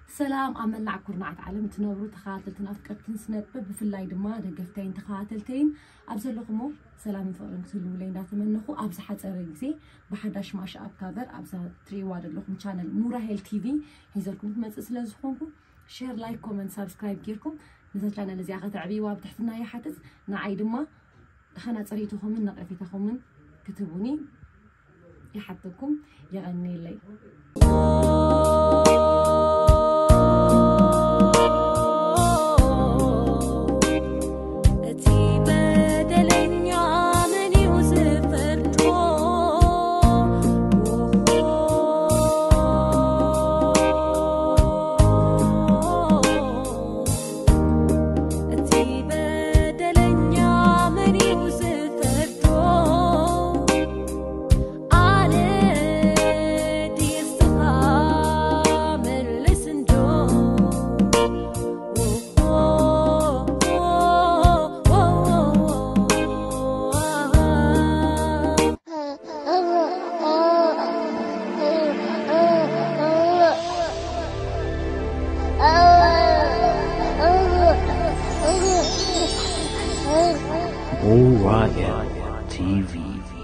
ሰላም ኣብ መላዕ ኩርናዓት ዓለም እትነብሩ ተኸታተልትን ኣፍቀርትን ስነጥበብ፣ ብፍላይ ድማ ደገፍተይን ተኸታተልተይን ኣብ ዘለኹሞ ሰላምን ፍቕርን ክትህልውለይ እንዳተመነኹ፣ ኣብ ዝሓፀረ ግዜ ብሓዳሽ ማሽኣፕ ካቨር ኣብዛ ትርእይዋ ዘለኹም ቻነል ሙራሄል ቲቪ ሒዘልኩም ክመፅእ ስለ ዝኾንኩ፣ ሼር፣ ላይክ፣ ኮመንት፣ ሳብስክራይብ ጌርኩም ነዛ ቻነል እዚኣ ከተዕብይዋ ብትሕትና ይሓትት። ንዓይ ድማ ደኸና ፅሬትኹምን ነቐፌታኹምን ክትቡኒ ይሓተኩም። የቐንየለይ። እቲ በደለኛ መን እዩ ዝፈርዶ? እቲ በደለኛ መን እዩ ዝፈርዶ? ኣነ ድስኻ መልስ እንዶ። Orion T V.